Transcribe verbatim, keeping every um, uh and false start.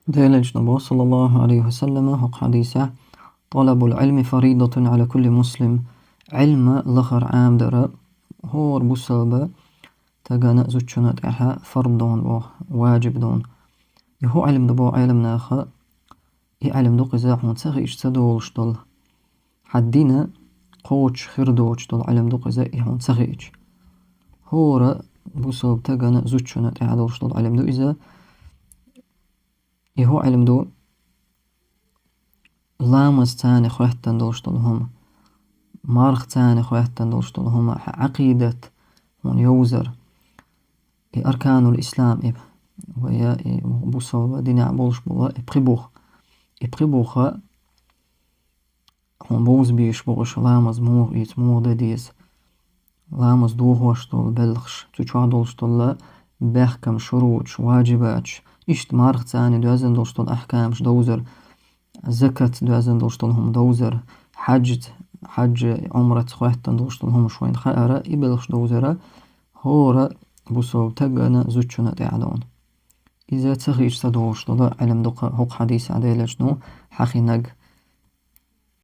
Делачу Набо, саллаллаху алейхи ва саллама, хӀокху хьадисехь: «Талабул Ӏилми фаридатун Ӏала кулли муслим». Ӏилма лахара Ӏамадар хӀора бусалба тагана, зудчунна тӀехь фард ду боху, ваджиб ду. И хӀун Ӏилма ду боху Ӏеламнаха? И Ӏилма ду-кх иза хьуна ца хиъча ца долуш долу, хьан дин кхочуш хир доцуш долу Ӏилма ду-кх иза, и хьуна ца хиъча. ХӀора бусалба тагана, зудчунна тӀехь долуш долу Ӏилма ду иза. И хӀун Ӏилма ду? Ламаз царна хоьттина долуш долу хӀума, марха царна хоьттина долуш долу хӀума, хьан Ӏакъидат хьуна йовзар, и арканул ислам, и, вай, и бусалба динехь болуш болу и пхи бух. И пхи буха хьуна бовза безаш бу уьш: ламаз муха эца, муха дан деза, ламаз дохош долу белхаш, цу чохь долуш долу бехкам, шуруташ, ваджибаташ, иштта марха царна доьзна долуш долу ахкамаш довзар, закат доьзна долуш долу хӀума довзар, хьаджаца, хьаджа, Ӏумраца хоьттина долуш долу хӀумаш вайна хаьара, и белхаш довзара хӀора бусалба тагана, зудчунна тӀехь ду. Иза ца хиъча ца долуш долу Ӏилма ду-кх хӀокху хьадисехь Делачу Набо хьахийнарг.